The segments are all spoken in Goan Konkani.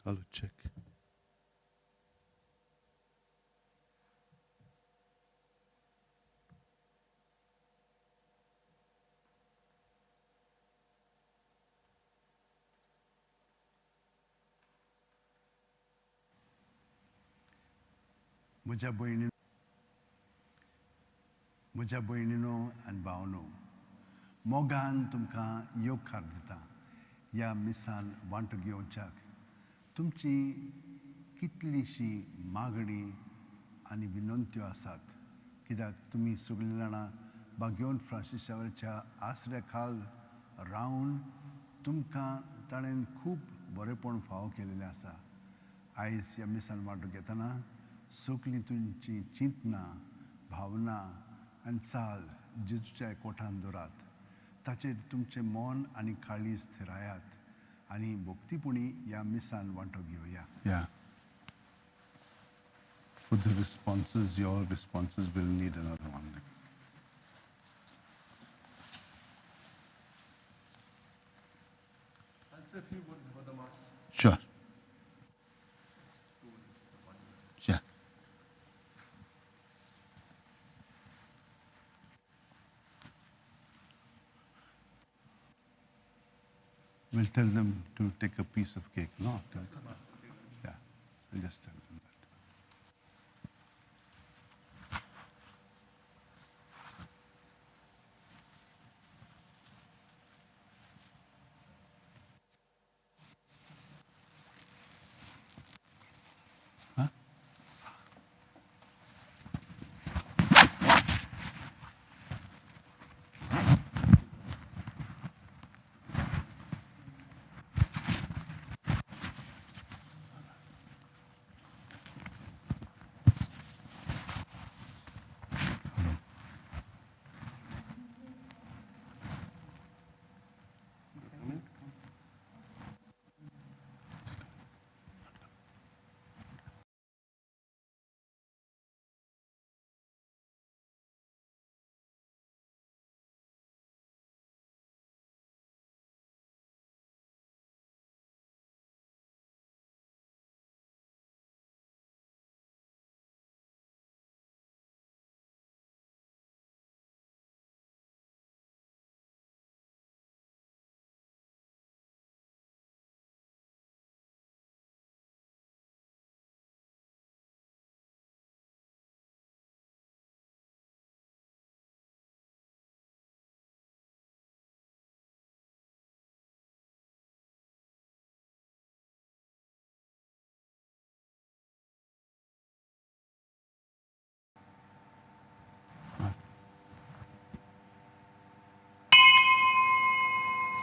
Hello, check. म्हज्या भयणी, म्हज्या भयणीनो आनी भावनो, मोगान तुमकां येवकार दिता ह्या मिसान वांटो घेवच्याक. तुमची कितलीशी मागणी आनी विनंत्यो आसात, कित्याक तुमी सगळीं जाणां बागेवन फ्रांसीस शावरच्या आसऱ्या खाल रावन तुमकां ताणें खूब बरेपण फावो केलेलें आसा. आयज ह्या मिसान वांटो घेतना सगळीं तुमची चिंतनां, भावना आनी चाल जेजूच्या कोठान दवरात. ताचेर तुमचें मन आनी काळीज थिरायात आनी भक्तीपुणी ह्या मिसान वांटो घेवया. या. For the responses, your responses will need another one. I'll say a few words before the Mass. Sure. Sure. We'll tell them to take a piece of cake, no? Tell them. Yeah, we'll just tell them that. Huh?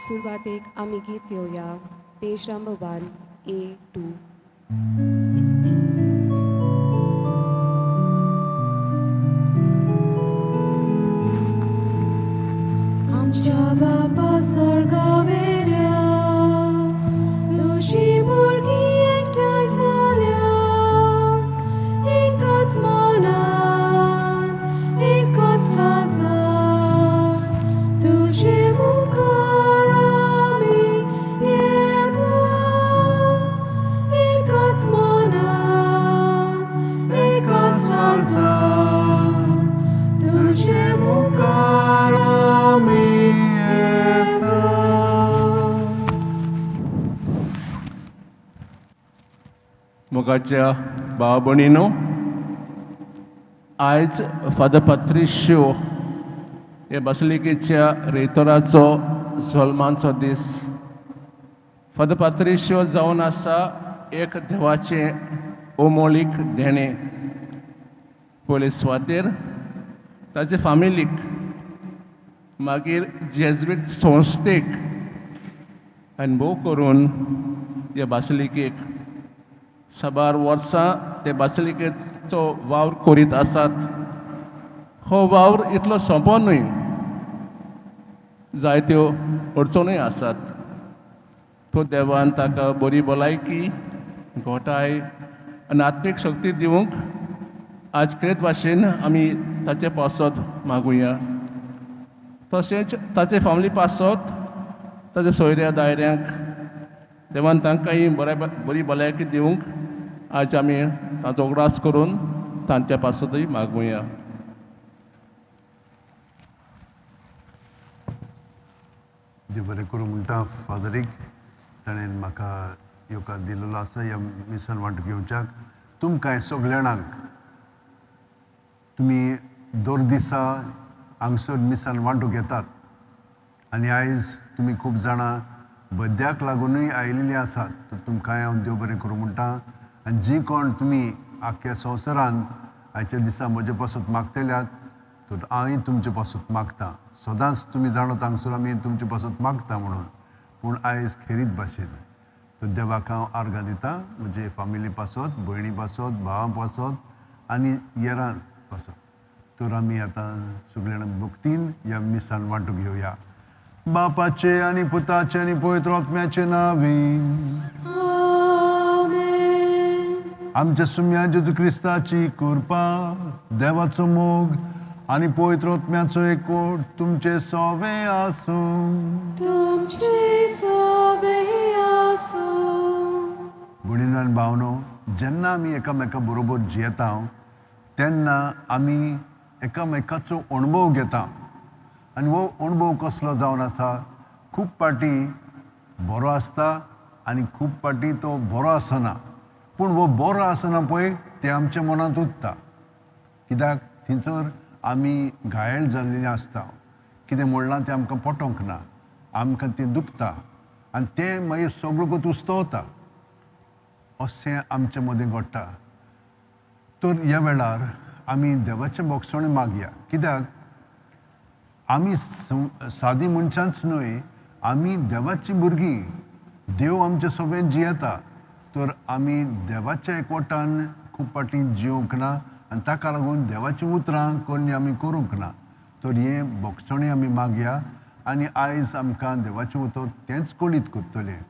सुरवातेक आमी गीत घेवया, पेज नंबर 1A2. आमच्या बापा स्वर्गावेल्या, तुजी भुरगीं एकठांय जाल्या, एकाच मनान, एकाच काळजान, तुजे मुखार आमी येता. एकाच मनान, एकाच काळजान, तुजे मुखार आमी येता. मोगाच्या भाव भयणीनो, आयज फादर पात्रिश्यो हे बासिलिकेच्या रेतोराचो जल्माचो दीस. फादर पात्रिश्यो जावन आसा एक देवाचें ओमोलीक देणें. पयले सुवातेर ताचे फामिलीक, मागीर जेज्वीत संस्थेक आनी भोव करून हे बासिलिकेक. साबार वर्सां ते बासिलिकेचो वावर करीत आसात. हो वावर इतलो सोंपो न्हय, जायत्यो अडचण्योय आसात. तो देवान ताका बरी भलायकी, घोटाय आनी आत्मीक शक्ती दिवंक आज क्रेत भाशेन आमी ताचे पासत मागुया. तशेंच ताचे फामिली पासत, ताच्या सोयऱ्या दायऱ्यांक देवान तांकांय बऱ्या बरी भलायकी दिवंक आज आमी तांचो उगडास करून तांच्या पासतूय मागुया. देव बरें करूं म्हणटा फादरीक, ताणें म्हाका येवकार दिलेलो आसा ह्या मिसान वांटो घेवच्याक. तुमकां सगल्या जाणांक तुमी दर दिसा हांगसर मिसान वांटो घेतात आनी आयज तुमी खूब जाणां बद्याक लागुनूय आयिल्लीं आसात, तर तुमकां हांव देव बरें करूं म्हणटा. आनी जीं कोण तुमी आख्ख्या संवसारांत आयच्या दिसा म्हजे पासत मागतल्यात, तर हांवूय तुमचे पासत मागता. सदांच तुमी जाणा हांगसर आमी तुमचे पासत मागता म्हणून, पूण आयज खेरीत भाशेन तर देवाक हांव आर्गां दिता म्हजे फामिली पासत, भयणी पासत, भावां पासत आनी येरां पासत. तर आमी आतां सगळे जाणां भक्तीन ह्या मिसान वांटो घेवया. बापाचे आनी पुताचे आनी पवित्र आत्म्याचे नांवी. आमेन. आमच्या सुम्या जेजू क्रिस्ताची कृपा, देवाचो मोग आनी पवित्र आत्म्याचो एकवट तुमचे सोवे आसूं. तुमचे सवे आसूं. भयणीनो आनी भावनो, जेन्ना आमी एकामेका बरोबर जियेता तेन्ना आमी एकामेकाचो अणभव घेता आनी हो अणभव कसलो जावन आसा, खूब फावटी बरो आसता आनी खूब फावटी तो बरो आसना. पूण हो बरो आसना पळय तें आमच्या मनांत उरता, कित्याक थंयसर आमी घायल जाल्लेली आसता. कितें म्हणलां तें आमकां पटोवंक ना, आमकां तें दुखता आनी तें मागीर सगळो कोत उस्तवता. अशें आमच्या मदें घडटा. तर ह्या वेळार आमी देवाचें भोगसणें मागया, कित्याक आमी सादी मनशांच न्हय, आमी देवाचीं भुरगीं. देव आमच्या सगळें जियेता, तर आमी देवाच्या एकवटान खूब फावटी जिवंक ना आनी ताका लागून देवाचीं उतरां कोन्नी आमी करूंक ना. तर हें भोगसणें आमी मागया आनी आयज आमकां देवाचें उतर तेंच कळीत करतलें.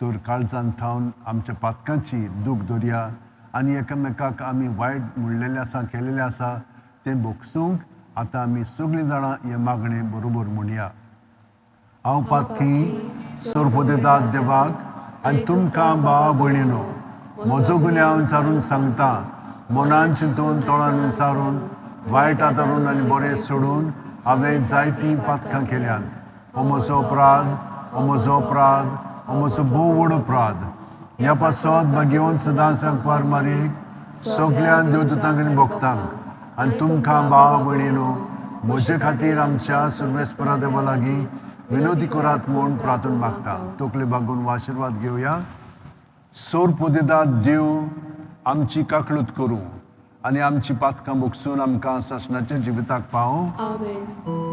तर काळजान थावन आमच्या पातकांची दूख दवरया आनी एकामेकाक आमी वायट म्हणलेलें आसा, केलेलें आसा तें भोगसूंक आतां आमी सगळीं जाणां हें मागणें बरोबर म्हणया. हांव पातकी सोरपोदेतात देवाक आनी तुमकां भाव भयणीनो म्हजो गुन्यांव सारून सांगता, मनान चिंतून तोंडान विचारून वायट आदारून आनी बरें सोडून हांवें जायतीं पातकां केल्यांत. हो म्हजो अपराध, हो म्हजो अपराध, हो म्हजो भोव व्हड अपराध. ह्या पासत भाग्यवंत सदां सांकवार मारीक सगळ्यां देवदूतांक आनी भक्तांक आनी तुमकां भाव भयणीनो म्हजे खातीर आमच्या सर्वेस्परा देवा लागीं विनोदी करात म्हूण प्रार्थना मागता. तकले बागून आशिर्वाद घेवया. सोर पोदेदार देव आमची काकळूत करूं आनी आमची पातकां भोगसून आमकां सासणाच्या जिविताक पावूं. आमेन.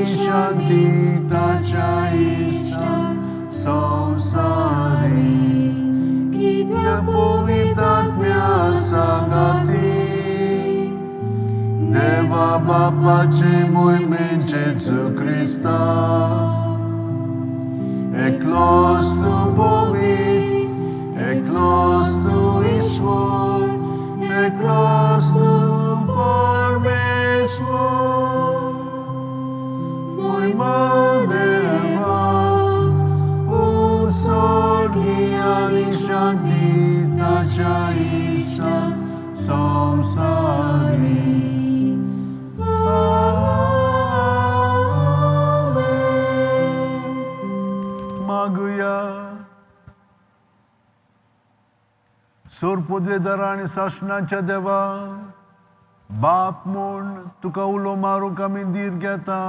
आनी शांती ताच्या इश्टांक संवसारी कित्याक पवित्र आत्म्या सांगाती देवा बापाचे मोहिमेन जेजू क्रिस्ता एकलोच तूं पवित्र, एकलोच तूं ईश्वर, एकलोच तूं परमेश्वर. मोहिमा देवा, उत्सर्गी आनी शांती ताच्या इश्टांक संवसारी. आमेन. मागुया. सोर पदवेदारा आनी सासणाच्या देवा, बाप म्हूण तुका उलो मारूंक आमी धीर घेता.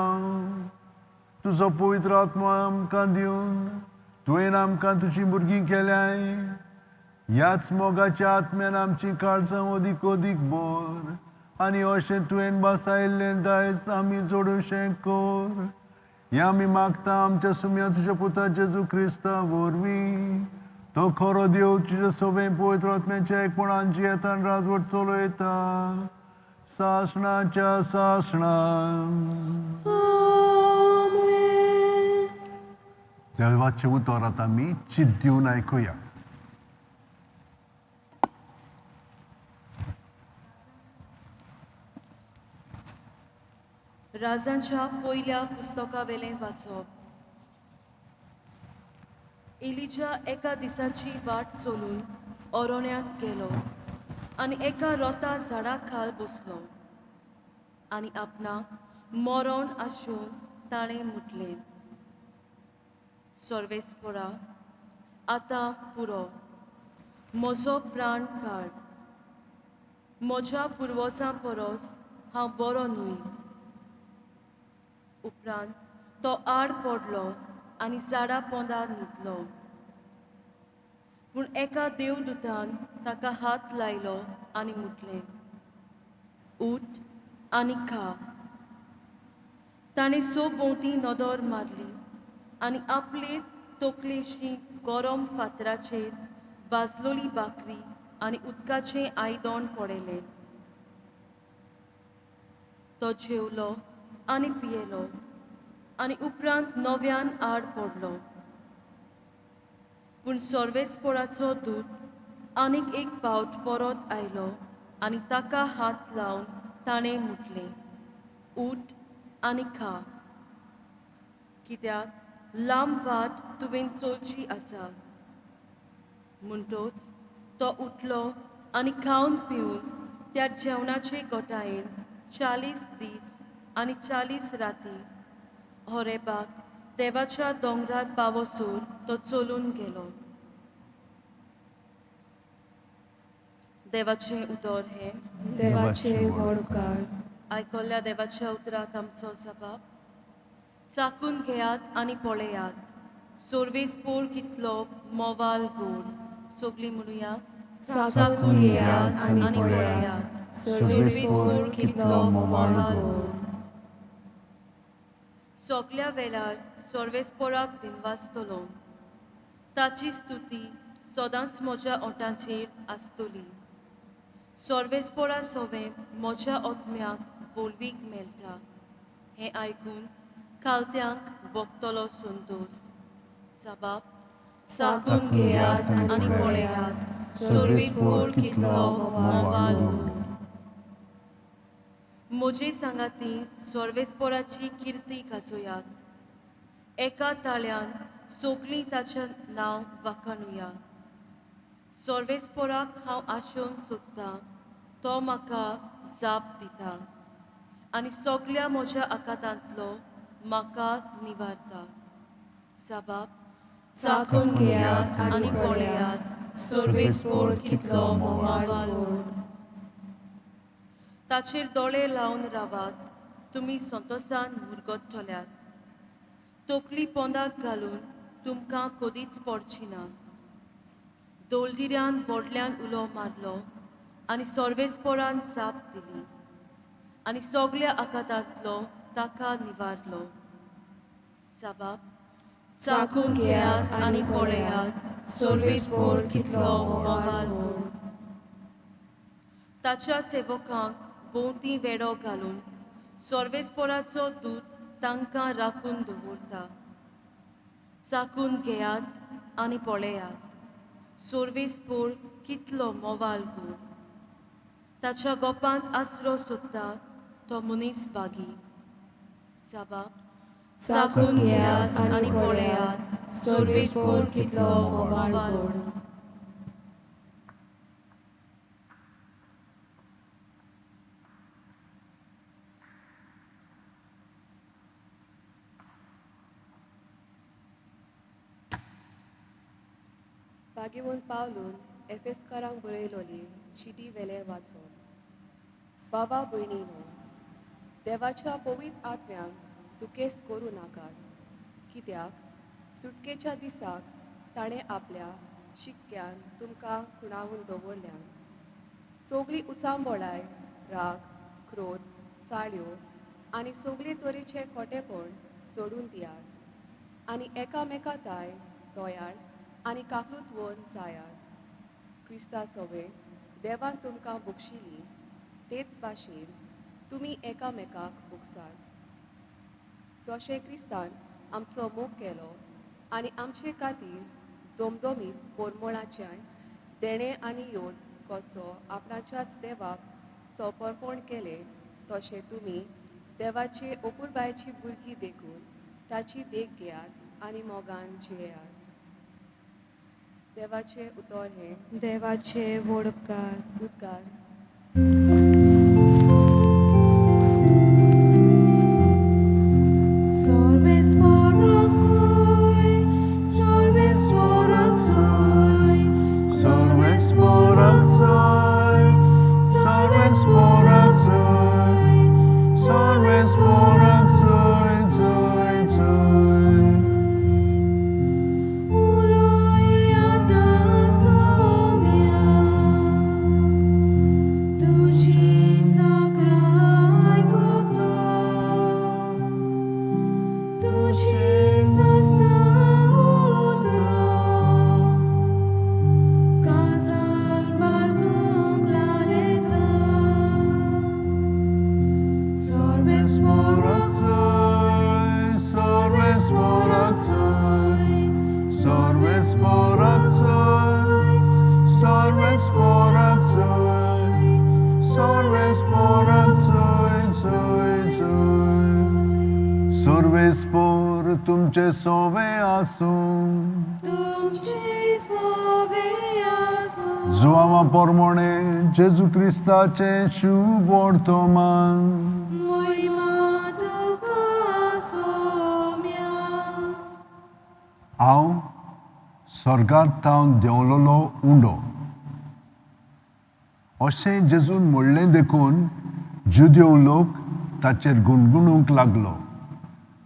तुजो पवित्र आत्मो आमकां दिवन तुवें आमकां तुजी भुरगीं केल्याय. ह्याच मोगाच्या आत्म्यान आमची काळजां अदीक अदीक भर आनी अशें तुवें बसायल्लें दायज आमी जोडूशें कर. हें आमी मागता आमच्या सुम्या तुज्या पुता जेजू क्रिस्ता वरवीं. तो खरो देव, तुज्या सवें पवित्र आत्म्याच्या एकपणान जियेतान राजवट चलयता सासणाच्या सासणां. आमेन. देवाचें उतर आतां आमी चित दिवन आयकुया. राजांच्या पयल्या पुस्तकावेलें वाचप. इलिजा एका दिसाची वाट चलून ओरोण्यांत गेलो आनी एका रोता झाडा खाल बसलो आनी आपणाक मरण आसून ताणें म्हटलें, सर्वेस्परा, आतां पुरो, म्हजो प्राण काड. म्हज्या पुर्वजां परस हांव बरो न्हय. उपरांत तो आड पडलो आनी झाडा पोंदा न्हिदलो. पूण एका देवदूतान ताका हात लायलो आनी म्हटलें, उठ आनी खा. ताणें सभोंवती नदर मारली आनी आपले तकलेशी गरम फातराचेर भाजलोली भाकरी आनी उदकाचें आयदन पडयलें. तो जेवलो आनी पियेलो आनी उपरांत नव्यान आड पडलो. पूण सर्वेस्पोराचो दूत आनीक एक फावट परत आयलो आनी ताका हात लावन ताणें म्हटलें, उठ आनी खा, कित्याक लांब वाट तुवें चलची आसा. म्हणटच तो उठलो आनी खावन पिवन त्या जेवणाचे गोटायेन 40 दीस आनी 40 राती होरेबाक देवाच्या दोंगरार पावोसर तो चलून गेलो. देवाचें उतर हें. देवाचे व्हड उपकार. आयकल्ल्या देवाच्या उतराक आमचो जबाब. चाकून घेयात आनी पळयात सर्वेस्पोर कितलो मोवाल गोड. सगळीं म्हणुया. चाकून घेयात आनी पळयात सर्वेस्पोर कितलो मोवाळ गोड. सगल्या वेळार सर्वेस्पोराक दिनवासतलो. ताची स्तुती सदांच म्हज्या ओंठांचेर आसतली. सर्वेस्पोरा सवें म्हज्या आत्म्याक वोलवीक मेळटा. हें आयकून खालत्यांक भोगतलो संतोश. जबाब. चाकून घेयात आनी पळयात सर्वेस्पोर कितलो मोवाळ गोड. म्हजे सांगाती सर्वेस्पोराची किर्ती गाजोयात. एका ताळ्यान सगळीं ताचें नांव वाखाणुया. सर्वेस्पोराक हांव आशोवन सोदतां, तो म्हाका जाप दिता आनी सगल्या म्हज्या आकांतांतलो म्हाका निवारता. जबाब. चाकून घेयात आनी पळयात सर्वेस्पोर कितलो मोवाळ गोड. ताचेर दोळे लावन रावात, तुमी संतोसान मुरगट्टल्यात. तकली पोंदाक घालून तुमकां कदीच पडची ना. दोलदिऱ्यान व्हडल्यान उलो मारलो आनी सर्वेस्पोरान जाप दिली आनी सगल्या आकांतांतलो ताका निवारलो. साबाब चाखून घेयात आनी पळयात सर्वेस्पोर कितलो मोवाळ गोड. ताच्या सेवकांक भोंवती वेडो घालून सर्वेस्पोराचो दूत तांकां राखून दवरता. चाखून घेयात आनी पळयात सर्वेस्पोर कितलो मोवाल गोड. ताच्या गोपांत आसरो सोदता तो मनीस बागी. साबाब चाखून घेयात आनी पळयात सर्वेस्पोर कितलो मोवाळ गोड. भाग्यवंत पावलून एफेस्कारांक बरयलोली चिटी वेले वाचोन. बाबा भयणीनो, देवाच्या पवित्र आत्म्याक दुखेस करूं नाकात, कित्याक सुटकेच्या दिसाक ताणें आपल्या शिक्क्यान तुमकां खुणावन दवरल्यान. सगळी उचांबळाय, राग, क्रोध, चाळयो आनी सगळे तरेचे खोटेपण सोडून दियात आनी एकामेका ताय दयाळ आनी काकलूत जायात. क्रिस्ता सवे देवान तुमकां बक्षिली तेच भाशेन तुमी एकामेकाक भोगसात. जशें क्रिस्तान आमचो मोग केलो आनी आमचे खातीर दोमदोमीत पोरमोळाचें देणें आनी योद कसो आपणाच्याच देवाक सोपरपण केलें, तशें तुमी देवाचे ओपुरबायची भुरगीं देखून ताची देख घेयात आनी मोगान जियेयात. देवाचें उतर हें. देवाचे व्हड उपकार. उद्गार. सर्वेस्पोर तुमचे सोवे आसूं. तुमचे सोवे आसूं. जुआवा पोरमोणे जेजू क्रिस्ताचें शुभ वर्तमान. मोहिमा तुका सोम्या. हांव स्वर्गार थावन देंवलोलो उंडो अशें जेजून म्हणलें देखून जुदेव लोक ताचेर गुणगुणूंक लागलो.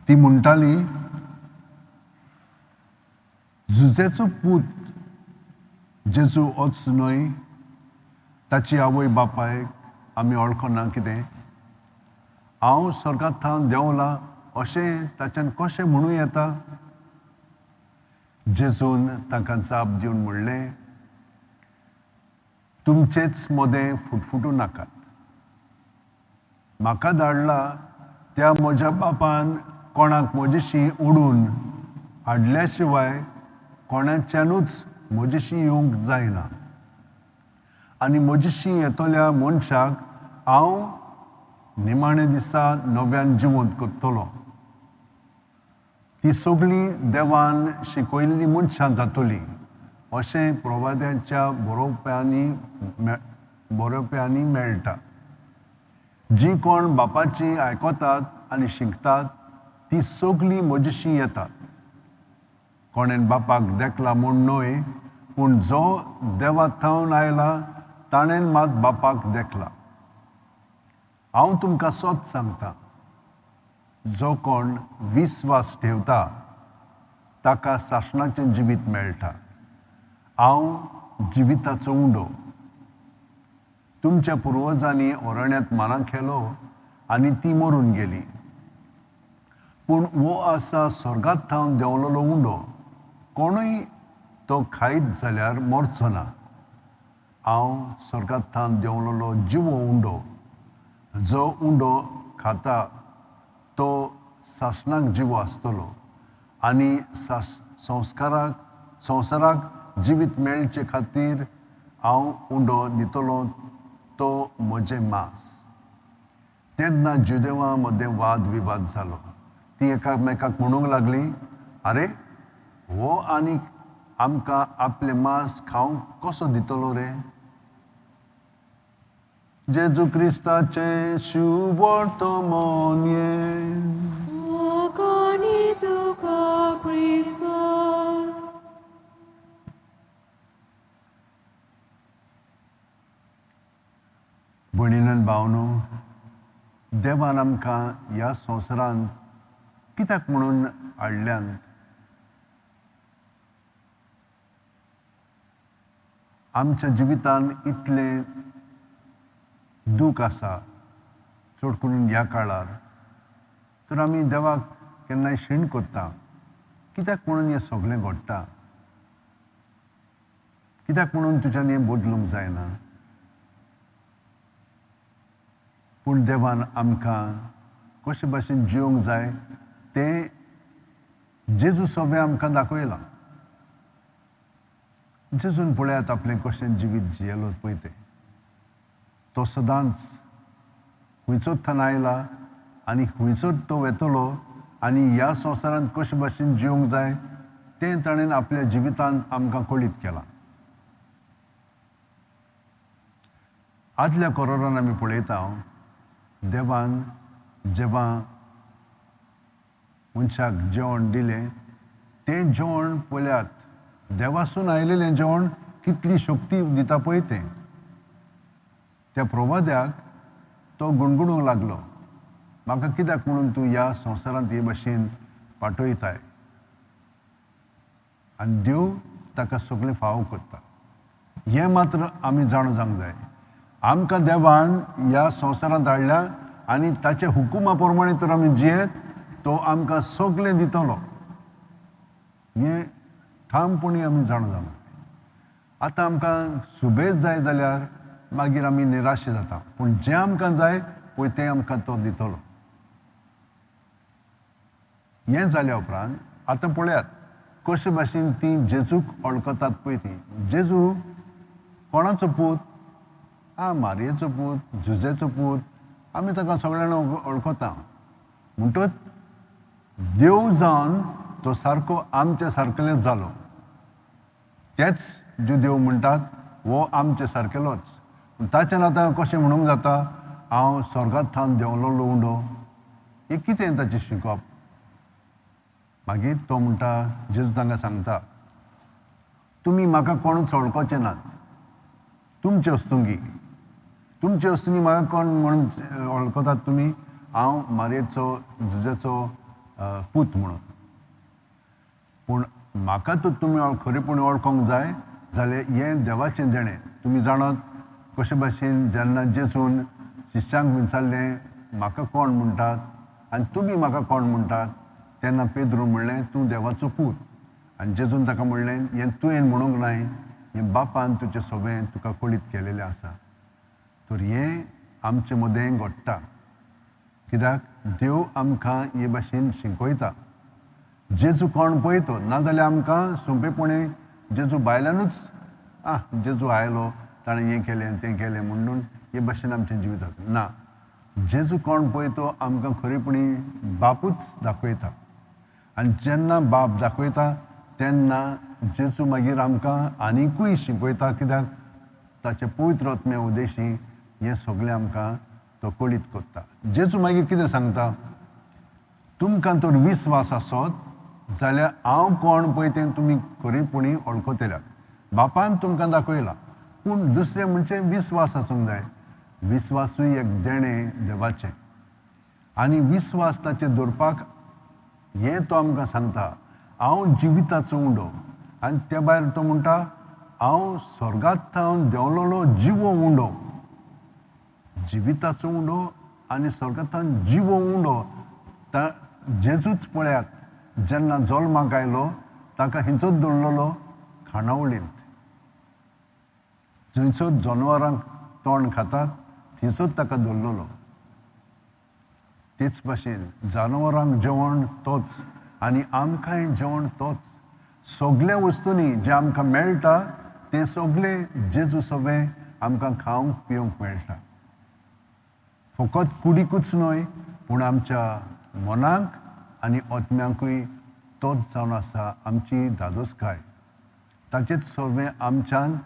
ती म्हणटाली, जुजेचो पूत जेजू होच न्हय? ताची आवय बापायक आमी वळखना कितें? हांव स्वर्गांत थावन देंवला अशें ताच्यान कशें म्हणूं येता? जेजून तांकां जाप दिवन म्हणलें, तुमचेच मदें फुटफुटूं नाकात. म्हाका धाडला त्या म्हज्या बापान कोणाक म्हजेशी ओडून हाडल्या शिवाय कोणाच्यानूच म्हजेशी येवंक जायना, आनी म्हजेशी येतल्या मनशाक हांव निमाणे दिसा नव्यान जिवंत करतलो. ती सगळीं देवान शिकयल्लीं मनशां जातलीं अशें प्रवाद्यांच्या बरोवप्यांनी मेळटा. जीं कोण बापाची आयकतात आनी शिकतात ती सगळीं म्हजेशी येतात. कोणेन बापाक देखला म्हूण न्हय, पूण जो देवा थावन आयला ताणें मात बापाक देखला. हांव तुमकां सत सांगता, जो कोण विस्वास ठेवता ताका सासणाचें जिवीत मेळटा. हांव जिविताचो उंडो. तुमच्या पुर्वजांनी अरण्यांत माना केलो आनी ती मरून गेली. पूण हो आसा स्वर्गात थावन देंवलेलो उंडो. कोणूय तो खायत जाल्यार मरचो ना. हांव स्वर्गात थावन देंवलेलो जिवो उंडो. जो उंडो खाता तो सासणाक जिवो आसतलो आनी सास संस्काराक संवसाराक जिवीत मेळचे खातीर हांव उंडो दितलो तो म्हजें मांस. तेन्ना जुदेवा मदें वाद विवाद जालो. ती एकामेकाक म्हणूंक लागली, आरे हो आनीक आमकां आपलें मांस खावंक कसो दितलो रे? जेजू क्रिस्ताचें शुवर्तमान. वाखाणी तुका क्रिस्ता. भयणीन भावनो, देवान आमकां ह्या संवसारांत कित्याक म्हणून हाडल्यांत? आमच्या जिवितांत इतलें दूख आसा, चड करून ह्या काळार, तर आमी देवाक केन्नाय शीण करता, कित्याक म्हणून हें सगळें घडटा, कित्याक म्हणून तुज्यान हें बदलूंक जायना? पूण देवान आमकां कशे भाशेन जिवंक जाय तें जेजू सगळें आमकां दाखयलां. जेजून पळयात आपलें कशें जिवीत जियेलो पळय तें. तो सदांच खंयचोच थंय आयला आनी खंयचोच तो वेतलो आनी ह्या संवसारांत कशे भाशेन जिवंक जाय तें ताणें आपल्या जिवितांत आमकां कळीत केलां. आदल्या कोरोरान आमी पळयता, देवान जेवा मनशाक जेवण दिलें तें जेवण पळयात, देवासून आयलेलें जेवण कितली शक्ती दिता पळय तें. त्या प्रवाद्याक तो गुणगुणूंक लागलो, म्हाका कित्याक म्हणून तूं ह्या संवसारांत हे भाशेन पाठयताय? आनी देव ताका सगळें फावो करता. हें मात्र आमी जाणा जावंक जाय, आमकां देवान ह्या संवसारांत हाडल्या आनी ताच्या हुकुमा प्रमाणे तर आमी जियेत तो आमकां सगळें दितलो, हें ठामपणी आमी जाणा जावंक जाय. आतां आमकां सुबेज जाय जाल्यार मागीर आमी निराशे जाता, पूण जें आमकां जाय पळय तें आमकां तो दितलो. हें जाल्या उपरांत आतां पळयात कशे भाशेन तीं जेजूक वळखतात पळय तीं. जेजू कोणाचो पूत? आ, मारयेचो पूत, जुजेचो पूत, आमी ताका सगळ्यांक वळखता. म्हणटच देव जावन तो सारको आमच्या सारकेलेच जालो. तेच ज्यो देव म्हणटात हो आमचे सारकेलोच. पूण ताच्यान आतां कशें म्हणूंक जाता हांव स्वर्गात थावन देंवलोलो उंडो? हें कितें ताचें शिकप? मागीर तो म्हणटा, जेजू तांकां सांगता, तुमी म्हाका कोणूच वळखचे नात, तुमचे वस्तुंगी तुमचे वस्तुंगी म्हाका कोण म्हणून वळखतात तुमी? हांव मारयेचो जुजेचो पूत म्हणून. पूण म्हाका तर तुमी खरेपणी वळखोंक जाय जाल्यार हें देवाचें देणें. तुमी जाणात कशे भाशेन जेन्ना जेजून शिश्यांक विचारलें म्हाका कोण म्हणटात आनी तुमी म्हाका कोण म्हणटात, तेन्ना पेद्रू म्हणलें तूं देवाचो पूत. आनी जेजून ताका म्हणलें हें तुवें म्हणूंक नाय, हें बापान तुजें सगळें तुका कळीत केलेलें आसा. तर हें आमचे मदें घडटा कित्याक देव आमकां हे भाशेन शिकयता. जेजू कोण पळय तो, नाजाल्यार आमकां सोंपेपणी जेजू भायल्यानूच आ जेजू आयलो ताणें हें केलें तें केलें म्हणून हे भाशेन आमचें जिवीत जाता. ना, जेजू कोण पळय तो आमकां खरेपणी बापूच दाखयता. आनी जेन्ना बाप दाखयता तेन्ना जेजू मागीर आमकां आनिकूय शिकयता, कित्याक ताचे पवित्र आत्म्या उद्देशी हें सगळें आमकां तो कळीत करता. जेजू मागीर कितें सांगता, तुमकां तर विस्वास आसत जाल्यार हांव कोण पळय तें तुमी खरेपणी वळखतल्यात, बापान तुमकां दाखयलां. पूण दुसरें म्हणजे विस्वास आसूंक जाय. विस्वासूय एक देणें देवाचें आनी विस्वास ताचेर दवरपाक हें तो आमकां सांगता, हांव जिविताचो उंडो. आनी त्या भायर तो म्हणटा हांव स्वर्गात थावन देंवलोलो जिवो उंडो. जिविताचो उंडो आनी स्वर्गात थावन जिवो उंडो. जेजूच पळयात, जेन्ना जल्माक आयलो ताका हिंचोच दवरलेलो खाणावळींत, जंयसर जनवरांक तोंड खातात थंयसर ताका दवरलेलो. तेच भाशेन जानवरांक जेवण तोच आनी आमकांय जेवण तोच. सगल्या वस्तूंनी जें आमकां मेळटा तें सगळें जेजू सवें आमकां खावंक पिवंक मेळटा. फकत कुडीकूच न्हय पूण आमच्या मनाक आनी आत्म्यांकूय तोच जावन आसा आमची धादोसकाय. ताचेच सगळें आमच्यान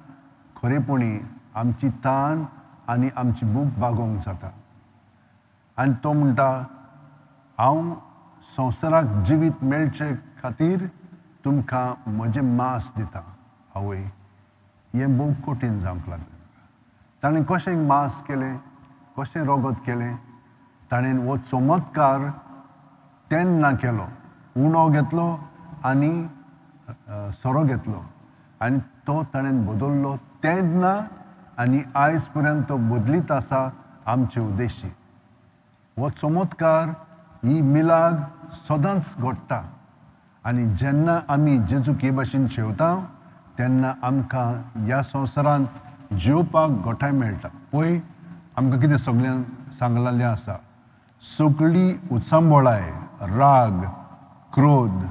खरेपणी आमची तान आनी आमची भूक भागोवंक जाता. आनी तो म्हणटा, हांव संवसाराक जिवीत मेळचे खातीर तुमकां म्हजें मांस दिता. आवय, हें भोव कठीण जावंक लागलें. ताणें कशें मांस केलें, कशें रगत केलें? ताणें हो चमत्कार तेन्ना केलो. उणो घेतलो आनी सोरो घेतलो आनी तो ताणें बदल्लो तेन्ना आनी आयज पर्यंत तो बदलीत आसा आमचे उद्देशी. हो चमत्कार, ही मिलाग सदांच घडटा. आनी जेन्ना आमी जेजूक हे भाशेन शेवता तेन्ना आमकां ह्या संवसारांत जिवपाक गोठाय मेळटा. पळय आमकां कितें सगळ्यांक सांगलेलें आसा, सगळी उचांबळाय, राग, क्रोध,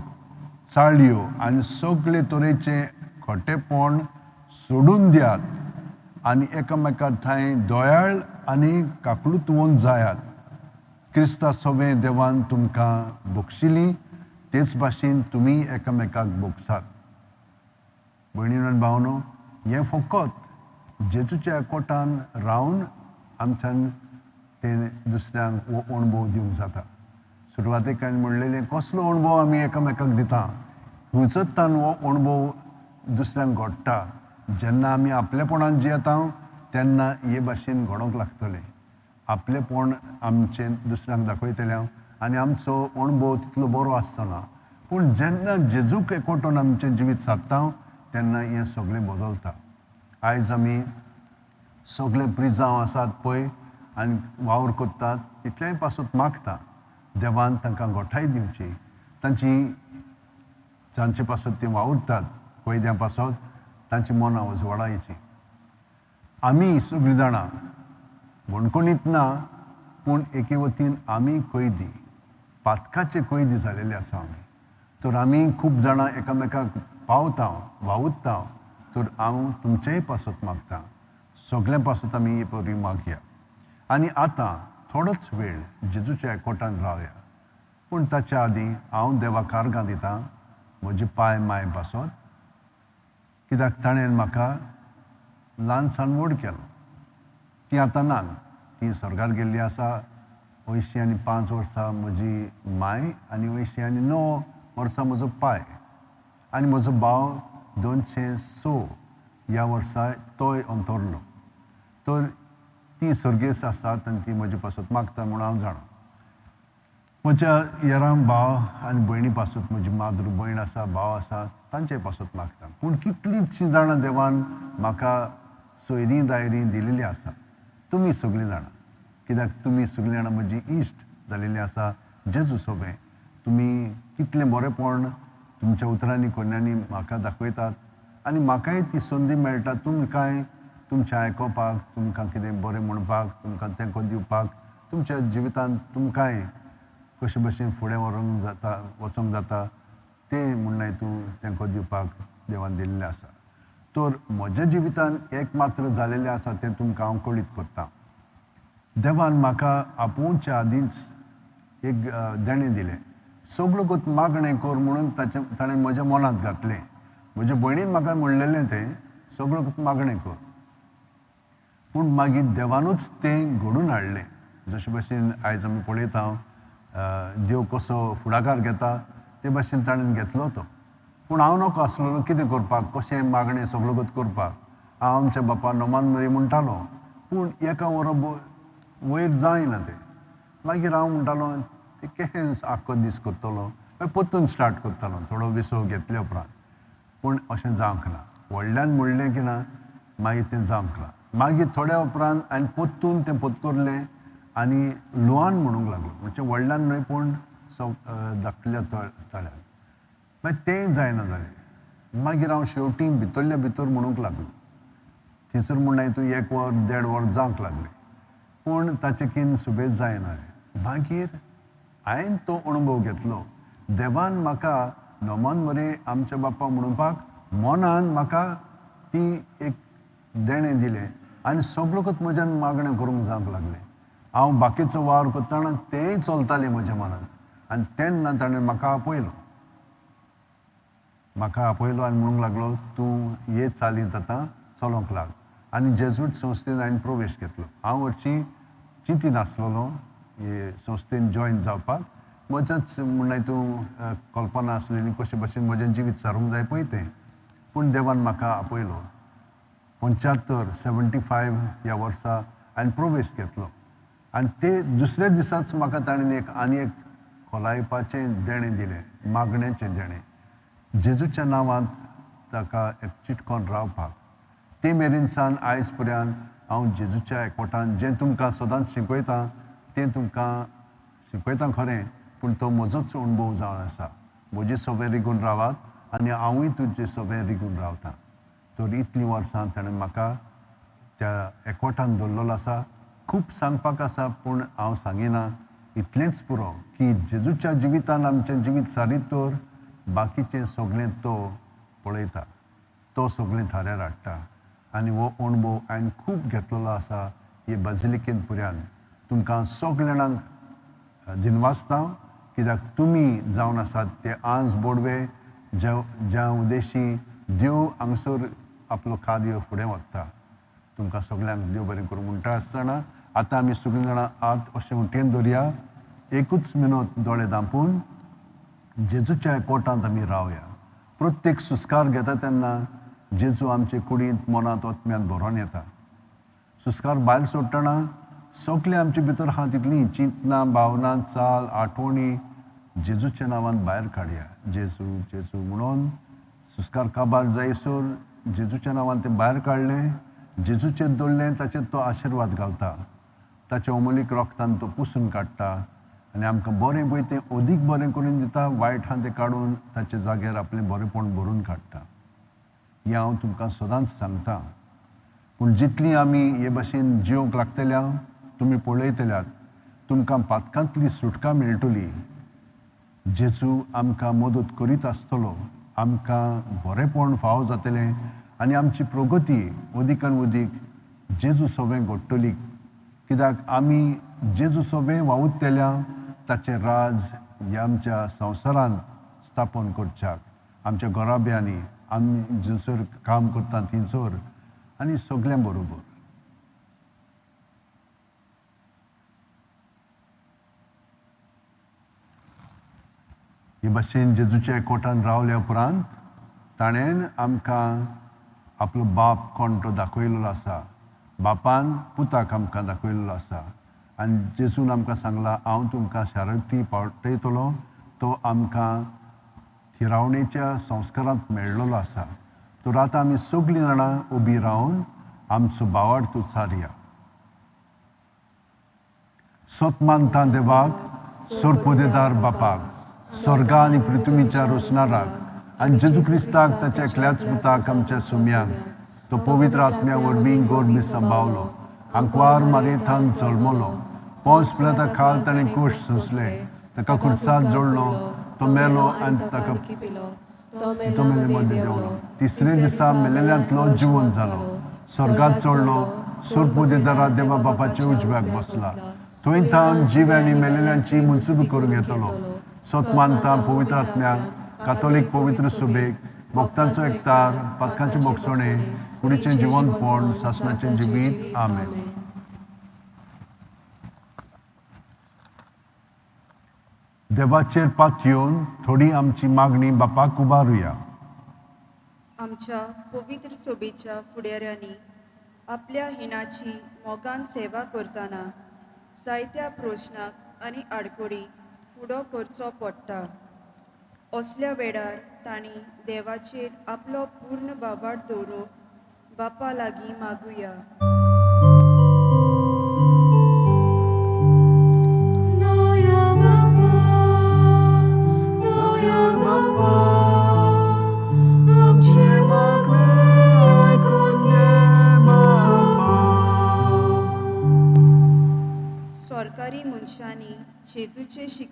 चाळयो आनी सगळे तरेचे खोटेपण सोडून दियात आनी एकामेका थंय दयाळ आनी काकलुतवंत जायात. क्रिस्ता सवें देवान तुमकां बक्षिली तेच भाशेन तुमी एकामेकाक भोगसात. भयणीन आनी भावनो, हें फकत जेजूच्या एकवटान रावन आमच्यान तें दुसऱ्यांक हो अणभव दिवंक जाता. सुरवातेक हांवें म्हणलेलें, कसलो अणभव आमी एकामेकाक दिता, खंयचोच हो अणभव दुसऱ्यांक घडटा. जेन्ना आमी आपलेपणान जियेता तेन्ना हे भाशेन घडोवंक लागतलें. आपलेपण आमचें दुसऱ्यांक दाखयतलें हांव आनी आमचो अणभव तितलो बरो आसचो ना. पूण जेन्ना जेजूक एकवटून आमचें जिवीत सादता तेन्ना हें सगळें बदलता. आयज आमी सगळे प्रिजांव आसात पळय आनी वावर करतात तितलेंय पासत मागता देवान तांकां गोठाय दिवची, तांची जांचे पासत ते वावुरतात कैद्यां पासत तांची मनां उजवाडायची. आमी सगळीं जाणां बणकणीत ना, पूण एके वतीन आमी कैदी, पातकाचे कैदी जालेले आसा आमी. तर आमी खूब जाणां एकामेकाक पावता, वावुरता. तर हांव तुमचेय पासत मागता, सगळ्यां पासत आमी हे परी मागया. आनी आतां थोडोच वेळ जेजूच्या एकवटान रावया. पूण ताच्या आदीं हांव देवाक कार्गां दिता म्हजे पांय मांय पासत, कित्याक ताणें म्हाका ल्हान सान व्हड केलो. ती आतां ना, ती स्वर्गार गेल्ली आसा. 85 वर्सां म्हजी मांय आनी 89 वर्सां म्हजो पाय आनी म्हजो भाव 206 ह्या वर्सा तोय अंतरलो. तर ती सर्गेस्त आसात आनी ती म्हजे पासत मागता म्हूण हांव जाणा. म्हज्या येरां भाव आनी भयणी पासत, म्हजी माद्र भयण आसा, भाव आसा, तांचे पासत मागता. पूण कितलींचशीं जाणां देवान म्हाका सोयरीं दायरीं दिलेली आसा. तुमी सगळीं जाणां, कित्याक तुमी सगळीं जाणां म्हजी इश्ट जालेली आसा जेजू सोबें. तुमी कितलें बरेंपण तुमच्या उतरांनी कोन्यांनी म्हाका दाखयतात आनी म्हाकाय ती संदी मेळटा तुमकांय तुमचें आयकोपाक, तुमकां कितें बरें म्हणपाक, तुमकां तेंको दिवपाक, तुमच्या जिवितांत तुमकांय कशे भशेन फुडें व्हरूंक जाता, वचोंक जाता तें म्हणणें तूं तेंको दिवपाक देवान दिल्लें आसा. तर म्हज्या जिवितांत एक मात्र जालेलें आसा तें तुमकां हांव कळीत करतां. देवान म्हाका आपोवच्या आदींच एक देणें दिलें, सगळो कोत मागणें कर म्हणून ताचें ताणें म्हज्या मनांत घातलें. म्हज्या भयणीन म्हाका म्हणलेलें तें सगळो कोत मागणें कर, पूण मागीर देवानूच तें घडून हाडलें. जशे भशेन आयज आमी पळयता देव कसो फुडाकार घेता ते भशेन ताणें घेतलो तो. पूण हांव नको आसलेलो कितें करपाक, कशें मागणें सगळो कोत करपाक. हांव आमच्या बापा नोमान मरी म्हणटालो, पूण एका वरा वयर जायना तें. मागीर हांव म्हणटालो तें कशें आख्खो दीस करतलो, मागीर परतून स्टार्ट करतालो थोडो विसव घेतले उपरांत. पूण अशें जावंक ना. व्हडल्यान म्हणलें की ना मागीर तें जावंक ना. मागीर थोड्या उपरांत हांवें परतून तें पोतकोरलें आनी लुआन म्हणूंक लागलो, म्हणजे व्हडल्यान न्हय पूण सो धाकटल्या तळ्यात. मागीर तें जायना जालें. मागीर हांव शेवटी भितरल्या भितर म्हणूंक लागलो. थंयसर म्हणलें तूं एक वर देड वर जावंक लागलें, पूण ताचें किन सुबेज जायना. मागीर हांवें तो अणभव घेतलो. देवान म्हाका नोमान मरे आमच्या बाप्पा म्हणपाक मनान म्हाका ती एक देणें दिलें आनी सगळोकच म्हज्यान मागणें करूंक जावंक लागलें. हांव बाकीचो वावर करतना तेंय चलतालें म्हज्या मनांत. आनी तेन्ना ताणें म्हाका आपयलो, म्हाका आपयलो आनी म्हणूंक लागलो तूं हे चालींत आतां चलोंक लाग. आनी जेजूट संस्थेन हांवें प्रवेश घेतलो. हांव हरशीं चिंती नासलेलो हे संस्थेन जॉयन जावपाक. म्हज्याच म्हणल्यार तूं कल्पना आसलेली कशे भशेन म्हजें जिवीत सारूंक जाय पळय तें. पूण देवान म्हाका आपयलो. 75 75 ह्या वर्सा हांवें प्रवेश घेतलो आनी ते दुसऱ्या दिसाच म्हाका ताणें एक आनी एक खोलायपाचें देणें दिलें, मागण्याचें देणें, जेजूच्या नांवांत ताका एक चिटकोन रावपाक. ते मेरेन सान आयज पर्यंत हांव जेजूच्या एकवटान जें तुमकां सदांच शिकयतां तें तुमकां शिकयतां खरें, पूण तो म्हजोच अणभव जावन आसा. म्हजे सगळें रिगून रावात आनी हांवूय तुजे सगळें रिगून रावतां. तर इतलीं वर्सां ताणें म्हाका त्या एकवटान दवरलेलो आसा. खूब सांगपाक आसा पूण हांव सांगिना, इतलेंच पुरो की जेजूच्या जिवितान आमचें जिवीत सारीत तर बाकीचें सगळें तो पळयता, तो सगळें थाऱ्यार हाडटा. आनी हो अणभव हांवें खूब घेतलेलो आसा हे बाजिलिकेंत पुऱ्यान. तुमकां सगळ्या जाणांक दिनवासता कित्याक तुमी जावन आसात ते आंज बोडवे ज्या उद्देशी देव हांगसर आपलो कार्य फुडें व्हरता. तुमकां सगळ्यांक देव बरें करूं म्हणटा आसतना आतां आमी सगळीं जाणां हात अशें उठेन दवरया, एकूच मिनत दोळे धांपून जेजूच्या कोटांत आमी रावया. प्रत्येक सुस्कार घेता तेन्ना जेजू आमचे कुडींत मनांत आत्म्यांत भरोन येता. सुस्कार भायर सोडटना सगळें आमचे भितर आहा तितलीं चिंतनां, भावनां, चाल, आठवणी जेजूच्या नांवान भायर काडया. जेजू जेजू म्हणून सुस्कार काबार जायसर जेजूच्या नांवान तें भायर काडलें, जेजूचेर दवरलें, ताचेर तो आशिर्वाद घालता, ताच्या अमोलीक रोगतान तो पुसून काडटा आनी आमकां बरें पळय तें अदीक बरें करून दिता, वायट आहा तें काडून ताच्या जाग्यार आपलें बरेंपण भरून काडटा. हें हांव तुमकां सदांच सांगता. पूण जितली आमी हे भाशेन जिवंक लागतल्या तुमी पळयतल्यात तुमकां पातकांतली सुटका मेळटली. जेजू आमकां मदत करीत आसतलो, आमकां बरेंपण फावो जातलें आनी आमची प्रगती अदीकान अदीक जेजू सवें घडटली. कित्याक आमी जेजू सवें वावुरतल्या ताचें राज ह्या आमच्या संवसारांत स्थापन करच्याक, आमच्या घराब्यांनी, आमी जंयसर काम करता थंयसर आनी सगळ्यां बरोबर. हे भाशेन जेजूच्या एकवटान रावल्या उपरांत ताणें आमकां आपलो बाप कोण तो दाखयलेलो आसा. बापान पुताक आमकां दाखयलेलो आसा आनी जेजून आमकां सांगलां हांव तुमकां शारती पावयतलो, तो आमकां थिरावणेच्या संस्कारांत मेळ्ळलो आसा. तर आतां आमी सगळीं जाणां उबी रावन आमचो भावार्थ उच्चारया. सत मानता देवाक, सोरपोदेदार बापाक, स्वर्गा आनी पृथ्वीच्या रोसणाराक आनी जेजू क्रिस्ताक ताच्या एकल्याच पुताक आमच्या सुम्याक, तो पवित्र आत्म्या वरवीं गोरबी सांबावलो, आंकवार मारयेथान जल्मलो, पोंस पिलाता खाल ताणें कोश सोंसले, ताका खुर्साक जोडलो, तो मेलो आनी ताका तो मेले मदें देंवलो, तिसरे दिसा मेलेल्यांतलो जिवन जालो, स्वर्गांत चडलो, सोरपोदेदारा देवा बापाच्या उजव्याक बसला, थंय थावन जिवे आनी मेलेल्यांची मुन्सुबी करूंक येतलो. सत मानता पवित्र आत्म्याक, कातोलीक पवित्र सुबेक, भक्तांचो एकतार, पातकांचें भोगसणें, कुडीचें जिवनपण, सासणाचें जिवीत. आमेन. देवाचेर पातयेवन थोडी आमची मागणी बापाक उबारुया. आमच्या पवित्र सोबेच्या फुडाऱ्यांनी आपल्या हिणाची मोगान सेवा करतना जायत्या प्रश्नाक आनी आडखळीक फुडो करचो पडटा. असल्या वेळार तांणी देवाचेर आपलो पूर्ण बाबाट दवरूंक बापा लागीं मागुया. दया बापा.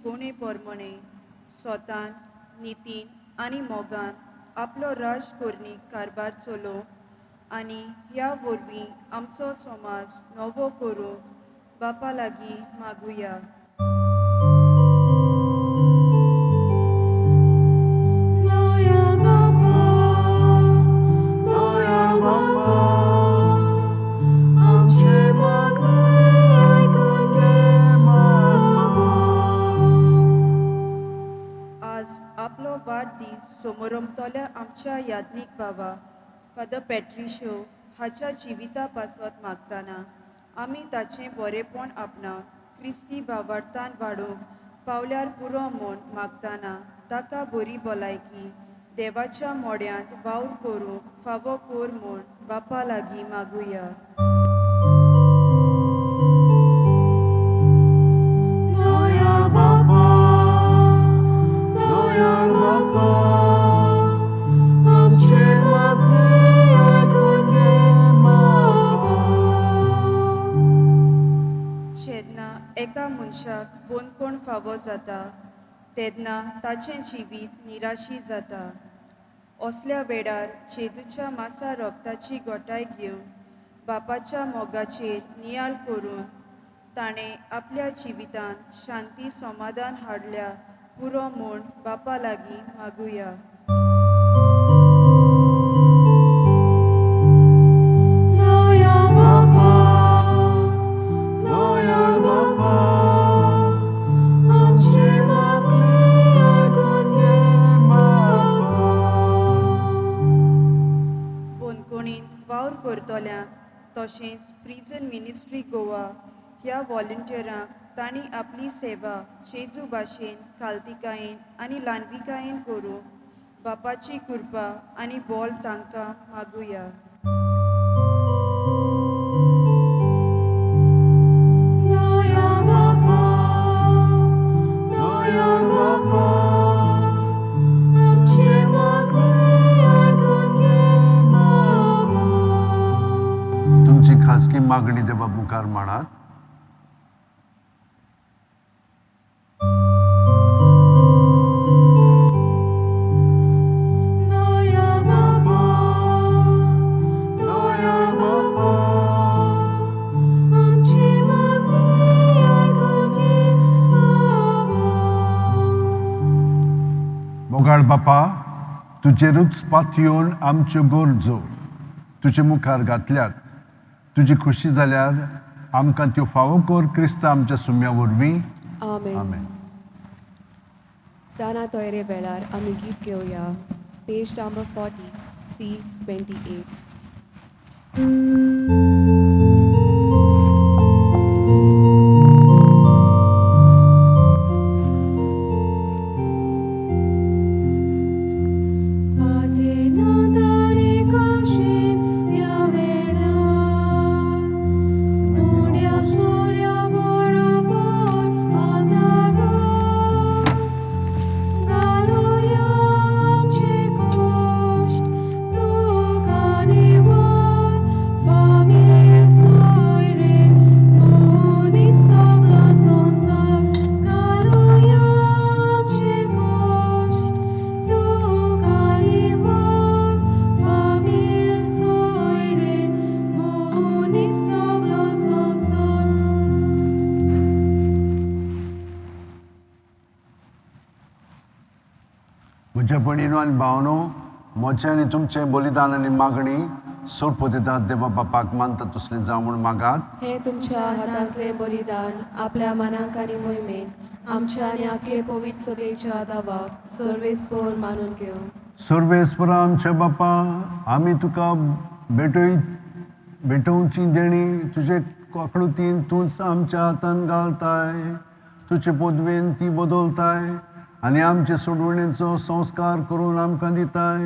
शिकोवणे प्रमाणे स्वतान नितीन आनी मोगान आपलो राज कोरणी कारभार चलोवंक आनी ह्या वरवीं आमचो समाज नवो करूंक बापा लागीं मागुया. दया बापा, दया बापा, आमचें मागणें आयकून घे बाबा. आज आपलो वाडदीस समोरमतल्या आमच्या याज्ञीक बाबा फादर पॅट्रिशो हाच्या जिविता पासत मागतना आमी ताचें बरेपण आपणावन क्रिस्ती भावार्थान वाडोवंक पावल्यार पुरो म्हूण मागतना ताका बरी भलायकी देवाच्या मोड्यांत वावर करूंक फावो कर म्हूण बापा लागीं मागुया. दया बापा, दया बापा, आमचें मागणें आयकून घे बाबा. जेन्ना एका मनशाक बंदखण फावो जाता तेन्ना ताचें जिवीत निराशी जाता. असल्या वेळार जेजूच्या मासा रक्ताची गोटाय घेवन बापाच्या मोगाचेर नियाळ करून ताणें आपल्या जिवितांत शांती समाधान हाडल्या पुरो म्हूण बापा लागीं मागुया. दया बापा, दया बापा, आमचें मागणें आयकून घे बाबा. बंदखणींत वावर करतल्यांक तशेंच प्रिजन मिनिस्ट्री गोवा ह्या व्हॉलंटियरांक तांणी आपली सेवा जेजू भाशेन कालतिकायेन आनी ल्हानविकायेन करूंक बापाची कृपा आनी बोल तांकां मागुया. दया बापा, दया बापा, आमचें मागणें आयकून घे बाबा. तुमची खासगी मागणी देवा मुखार मांडात. दया बापा, दया बापा, आमचें मागणें आयकून घे बाबा. मोगाळ बापा, तुजेरूच पातयेवन आमच्यो गरजो तुजे मुखार घातल्यात. तुजी खुशी जाल्यार आमकां त्यो फावो कर क्रिस्ता आमच्या सुम्या वरवीं. आमेन. आमेन. दाना तयारे वेळार आमी गीत घेवया. Page number 40, C 28. उण्या सोऱ्या बरोबर आदारान घालुया आमचे कश्ट तुका निवार फामील सोयरे मनीस सगलो संवसार घालुया आमचे कश्ट तुका निवार फामील सोयरे मनीस सगलो संवसार. म्हज्या भयणीनो आनी भावनो, म्हजें आनी तुमचें बलिदान आनी मागणी सोडपदितात देवा बापाक मानता तसलें जावं म्हूण मागात. हें तुमच्या हातांतलें बलिदान आपल्या मनाक आनी मोहिमेक आमच्या आनी आखे पवित्र सभेच्या दावाक सर्वेस्पोर मानून घेवं. सर्वेस्परा आमच्या बापा, आमी तुका भेटय भेटोवची देणी तुजे आकृतीन तूंच आमच्या हातान घालताय. तुजे पदवेन ती बदलताय आनी आमचे सोडवणेचो संस्कार करून आमकां दिताय.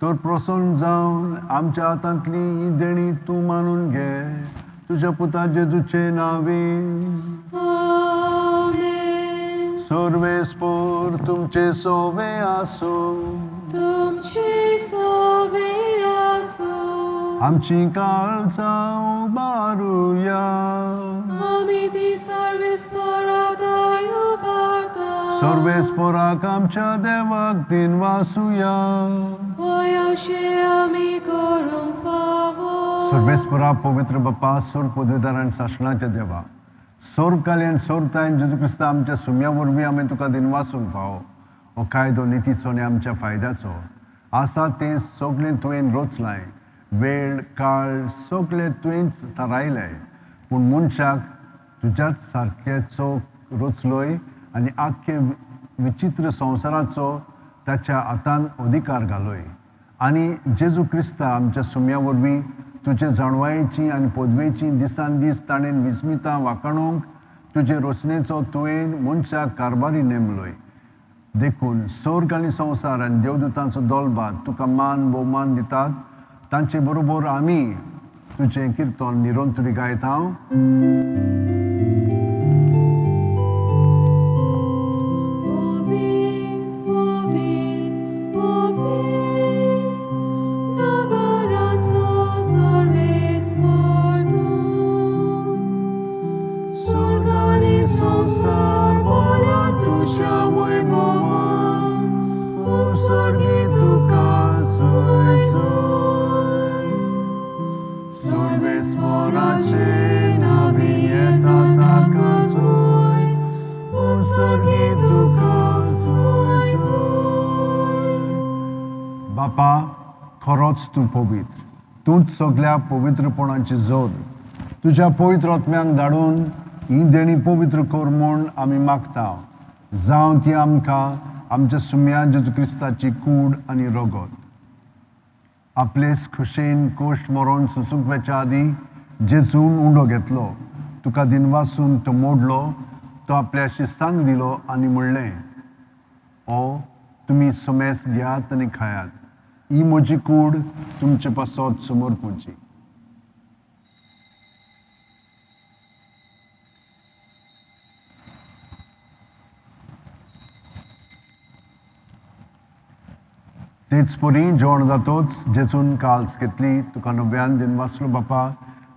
तर प्रसन्न जावन आमच्या हातांतली ही देणी तूं मानून घे तुज्या पुता जेजूचे नांवेन. आमेन. सर्वेस्पोर तुमचे सोवे आसूं. तुमचे सोवे आसूं. आमची काळजां उबारुया. आमी ती सर्वेस्परा दयो उबारतात. सर्वेस्पोराक आमच्या देवाक दिनवासुया. हय अशें आमी करूंक फावो. सर्वेस्परा, पवित्र बापा, सोर पदवीदार आनी सासणाच्या देवा, सोर काल्यान सोरतायन जेजू क्रिस्ता आमच्या सुम्या वरवीं आमी तुका दिनवासूंक फावो. हो कायदो नितीचो आनी आमच्या फायद्याचो आसा. तें सगळें तुवें रचलाय. वेळ काळ सगळें तुवेंच थारायलें, पूण मनशाक तुज्याच सारकेचो रचलोय आनी आख्खे विचित्र संवसाराचो ताच्या हातान अधिकार घालोय. आनी जेजू क्रिस्ता आमच्या सुम्या वरवीं तुजे जाणवायेची आनी पदवेची दिसान दीस ताणें विस्मितां वाखाणूंक तुजे रचनेचो तुवें मनशाक कारभारी नेमलोय. देखून स्वर्ग आनी संवसार आनी देवदूतांचो दोलभात तुका मान भोवमान दितात. तांचे बरोबर आमी तुजें किर्तन निरंतरी गायता. Povit, povit, povit, Nabaranzo सर्वेस्पर तूं. स्वर्ग आनी संवसार बोल्या तुज्या वैभवान, उत्सर्गी तुका जय जय. सर्वेस्पराचे नांवी येता ताका जय, उत्सर्गी तुका जय जय. बापा, खरोच तूं पवित्र, तूंच सगल्या पवित्रपणाची जोड. तुज्या पवित्र आत्म्यांक धाडून ही देणी पवित्र कर म्हूण आमी मागता, जावं ती आमकां आमच्या सुम्या जेजू क्रिस्ताची कूड आनी रगत. आपलेच खुशेन कोश्ट मरोन सुसूंक वेच्या आदीं जेजून उंडो घेतलो, तुका दिनवासून तो मोडलो, तो आपल्या शिस्तांक दिलो आनी म्हणलें, ओ तुमी सुमेस घेयात आनी खायात. ही म्हजी कूड तुमचे पासत समर्पूची. तेच परी जेवण जातोच जेजून काल्स घेतली, तुका नव्यान दिनवासलो बापा,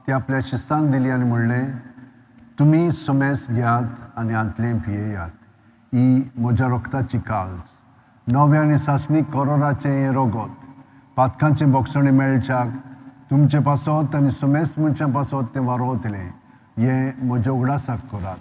ती आपल्या शिस्तांक दिली आनी म्हणलें, तुमी सुमेस घेयात आनी हांतलें पियेयात. ही म्हज्या रक्ताची काल्स, नव्या आनी सासणीक कोरोराचें हें रगत. पातकांचें बोगसणें मेळच्याक तुमचे पासत आनी सुमेस मनशां पासत तें वारोवतलें. हें म्हज्या उगडासाक करात.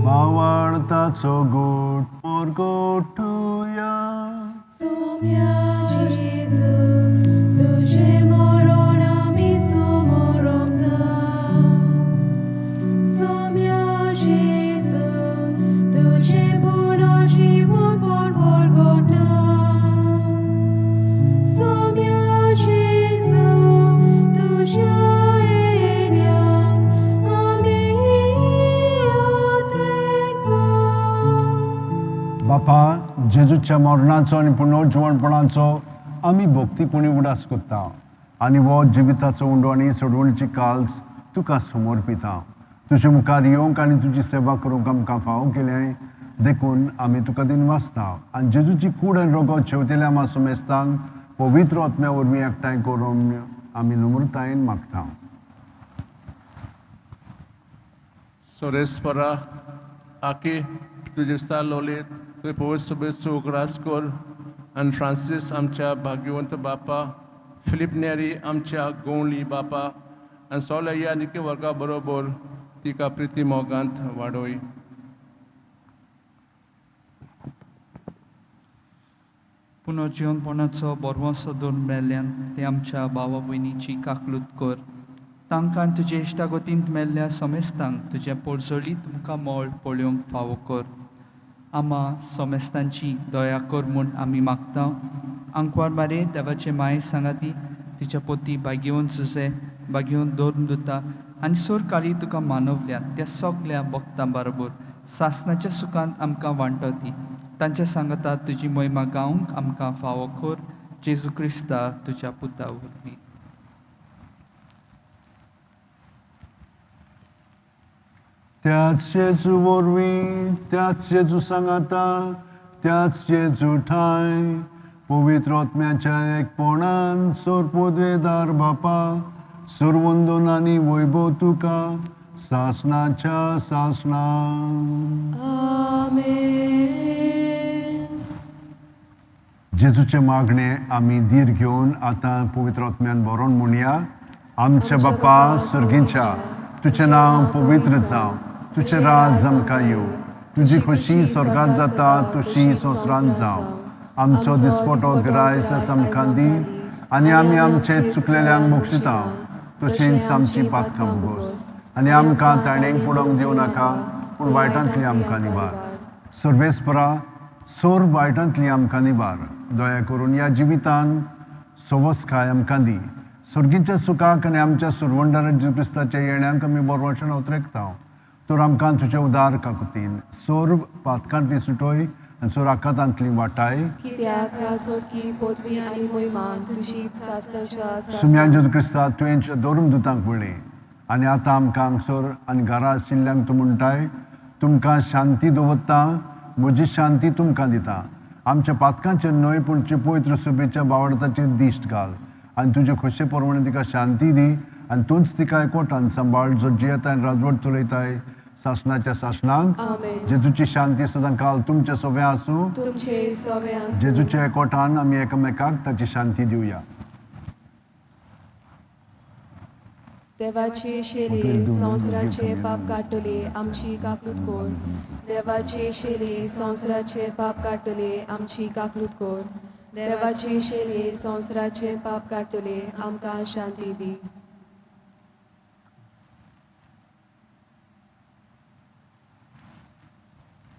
मावाळताचो गोट पोरगोटुया. सोम्या जेजू, तुजें मरण आमी समोरमता. सोम्या जेजू, तुजें पुनर्जीवनपण परगटा. सोम्या जेजू, तुज्या येण्याक आमी आत्रेकता. बापा, जेजूच्या मरणाचो आनी पुनर्जिवणपणाचो आमी भक्तीपणी उगडास करता आनी हो जिविताचो उंडो आनी सोडवणीची काल्स तुका समर्पिता. तुजे मुखार येवंक आनी तुजी सेवा करूंक आमकां फावो केलें देखून आमी तुका दिनवासता आनी जेजूची कूड आनी रगत शेवतेल्या आमा सुमेस्तांक पवित्र आत्म्या वरवीं एकठांय करून आमी नम्रतायेन मागता. सोरेस्परा, आकी तुजे लोले तुवें पवित्र सभेचो उगडास कर आनी फ्रांसीस आमच्या भाग्यवंत बापा, फिलीप नेरी आमच्या गोवली बापा आनी सगल्या ह्या निकी वर्गा बरोबर तिका प्रिती मोगांत वाडोय. पुनर्जिवनपणाचो बरवंसो दवरून मेल्ल्यान ते आमच्या भावा भयणीची काकलूत कर. तांकां तुजे इश्टागतींत मेल्ल्या समेस्तांक तुजें पोरजोळीत मुखामळ पळोवंक फावो कर. आमा, समेस्तांची दया कर म्हूण आमी मागता. आंकवार मारे देवाचे माये सांगाती, तिच्या पोती भाग्यवंत सुसे, भाग्यवंत दवरून दिता आनी सोरकाली तुका मानवल्या त्या सगल्या भक्तां बरोबर सासनाच्या सुखांत आमकां वांटो दी. तांच्या सांगता तुजी महिमा गावंक आमकां फावो कर, जेजू क्रिस्ता तुज्या पुता वरवीं. त्याच जेजू वरवीं, त्याच जेजू सांगाता, त्याच जेजू ठांय पवित्र आत्म्याच्या एकपणान सोरपोदवेदार बापा सुरवंदून आनी वैभव तुका सासणाच्या सासणा. आमेन. जेजूचे मागणे आमी धीर घेवन आतां पवित्र आत्म्यान बरोवन म्हणया. आमच्या बापा सर्गींच्या, तुजें नांव पवित्र जावं, तुजें राज आमकां येवं, तुजी खोशी स्वर्गांत जाता तशी संवसारांत जावं. आमचो दिसपटो गिरायस आमकां दी आनी आमी आमचे चुकलेल्यांक बक्षिता तशेंच आमची पातकां भोगोस आनी आमकां ताणेंक पडोवंक दिवं नाका, पूण वायटांतली आमकां निवार. सर्वेस्परा, सोर वायटांतली आमकां निवार. दया करून ह्या जिवितान सवसकाय आमकां दी. सर्गीच्या सुखाक आनी आमच्या सुरवंडार जेजू क्रिस्ताच्या येण्याक आमी बरवाशण उतरेकता. तर आमकां तुजे उदार काकुतीन सोर पातकांतली सुटोय आनी सोर आकांतांतली वाटाय. कित्याक रासोटकी पदवी आनी मोहिमा तुजी सासणाच्या सुम्यान जेजू क्रिस्ता, तुवें दोरून दुतांक पळय आनी आतां आमकां हांगसर आनी घरा आशिल्ल्यांक तूं म्हणटाय, तुमकां शांती दवरता, म्हजी शांती तुमकां दिता. आमच्या पातकांचेर न्हय पूण तुजे पवित्र सभेच्या बावडताचेर दिश्ट घाल आनी तुजे खोशे प्रमाणे तिका शांती दी आनी तूंच तिका एकवटान सांबाळ, जो जियेताय आनी राजवट चलयताय सासणाच्या सासणाक. आमेन. जेजूची शांती सदां काल तुमचे सगळें आसूं. तुमचे सवे आसूं. जेजूच्या एकवटान आमी एकामेकाक ताची शांती दिवया. देवाची शेली संवसाराचे पाप काडटली आमची काकलूत कोर. देवाची शेली संवसाराचे पाप काडटली आमची काकलूत कोर. देवाची शेली संवसाराचे पाप काडटली आमकां शांती दी.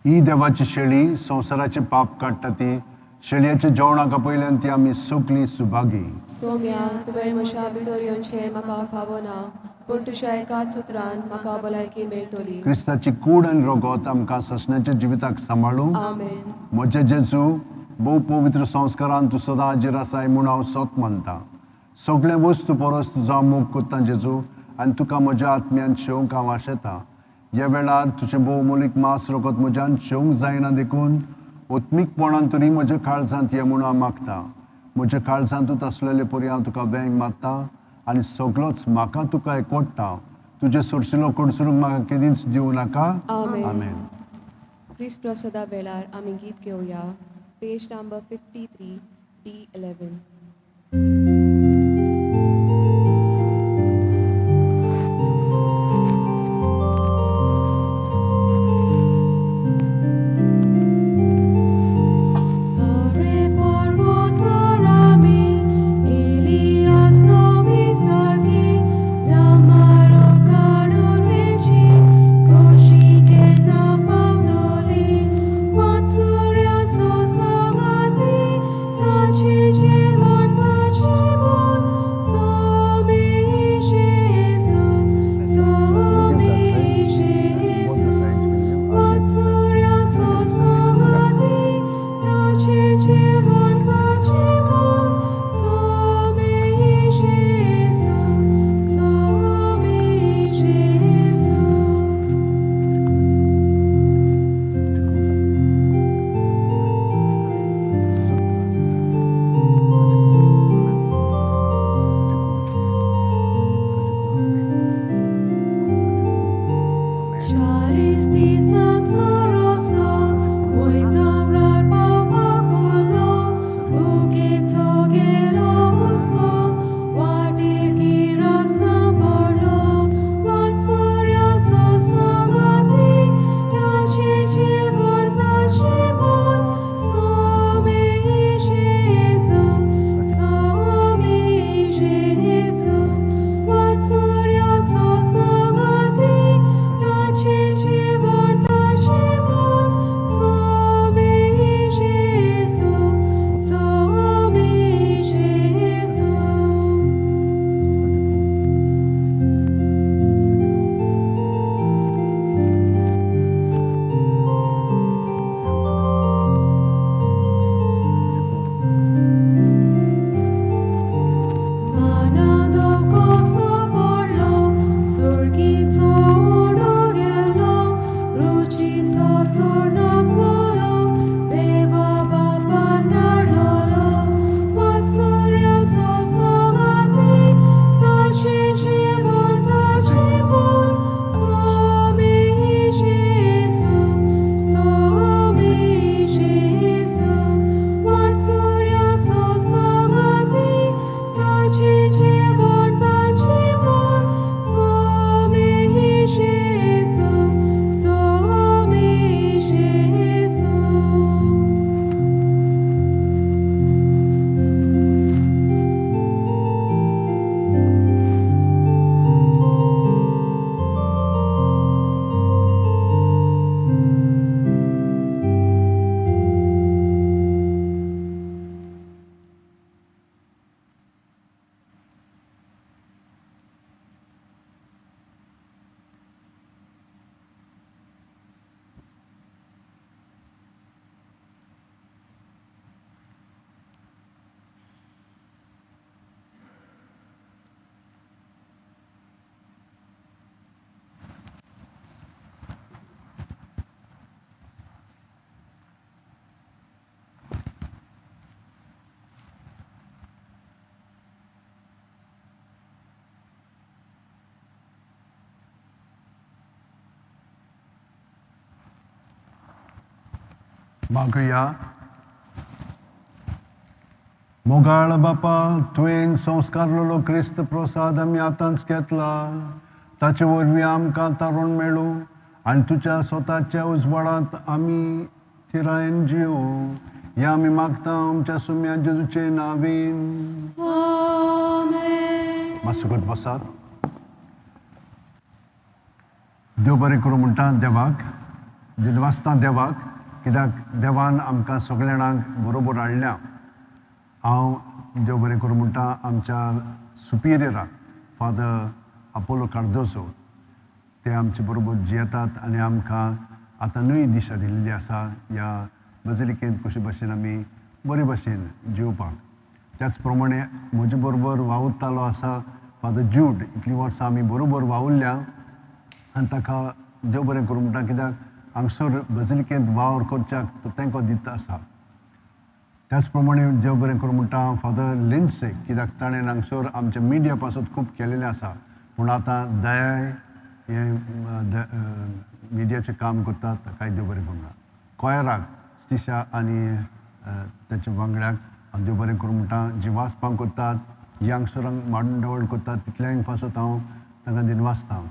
ही देवाची शेळी संवसाराचे पाप काडटा ती शेळयेच्या जेवणाक आपयल्यान ती आमी सगळीं सुभागी. सोम्या, तुवें म्हज्या भितर येवचें म्हाका फावो ना, पूण तुज्या एकाच उतरान म्हाका भलायकी मेळटली. क्रिस्ताची कूड आनी रगत आमकां ससण्याच्या जिविताक सांबाळूं. आमेन. म्हजे जेजू, भोव पवित्र संस्कारान तूं सदां हाजीर आसाय म्हूण हांव सत मानता. सगळे वस्तू परस तुजो हांव मोग करता जेजू, आनी तुका म्हज्या आत्म्यान शेवंक हांव आशेतां. ह्या वेळार तुजें भोव मोलीक मांस रगत म्हज्यान शेवंक जायना देखून ओत्मीकपणान तरी म्हज्या काळजांत ये म्हूण हांव मागता. म्हज्या काळजांतूच आसलेले परी हांव तुका वेंग मारता आनी सगळोच म्हाका तुका एकवडटा. तुजें सोरशिलो कडसरूंक म्हाका केदींच दिवं नाका. आमेन. आमेन. क्रिस्त प्रसादा वेळार आमी गीत घेवया. Page number 53, D11. Hare पर्वतारामी Elias नबी सारकी लामारो काडून वेची कोशी केन्ना पावतली वात्सुऱ्याचो सांगाती ताचे जेवण. मागुया. मोगाळ बापा, तुवें संस्कारलेलो क्रिस्त प्रसाद आमी आतांच घेतला. ताचे वरवीं आमकां तारण मेळूं आनी तुज्या स्वताच्या उजवाडांत आमी थिरायेन जिवूं, हें आमी मागता आमच्या सुम्या जेजूचे नांवेन. आमेन. मातसो बसात. देव बरें करूं म्हणटा देवाक, दिनवासता देवाक, कित्याक देवान आमकां सगल्या जाणांक बरोबर हाडल्या. हांव देव बरें करूं म्हणटा आमच्या सुपिरियराक, फादर आपोलो कार्दोसो. ते आमचे बरोबर जियेतात आनी आमकां आतां नवी दिशा दिल्ली आसा ह्या बजलिकेंत कशे भशेन आमी बरे भशेन जिवपाक. त्याच प्रमाणे म्हजे बरोबर वावुरतालो आसा फादर ज्यूड. इतलीं वर्सां आमी बरोबर वावुरल्या आनी ताका देव बरें करूं म्हणटा, कित्याक हांगसर बजलिकेंत वावर करच्याक तो तेंको दिता आसा. त्याच प्रमाणे देव बरें करूं म्हणटा फादर लिंडसे, कित्याक ताणें हांगसर आमच्या मिडिया पासत खूब केलेलें आसा. पूण आतां दयाय हें मिडियाचें काम करता, ताकाय देव बरें करूं म्हणटा. कॉयराक स्टिशा आनी ताच्या वांगड्याक हांव देव बरें करूं म्हणटा. जीं वाचपां करतात, जी हांगसरांक मांडावळ करतात, तितल्यांक पासत हांव तांकां दिनवासता.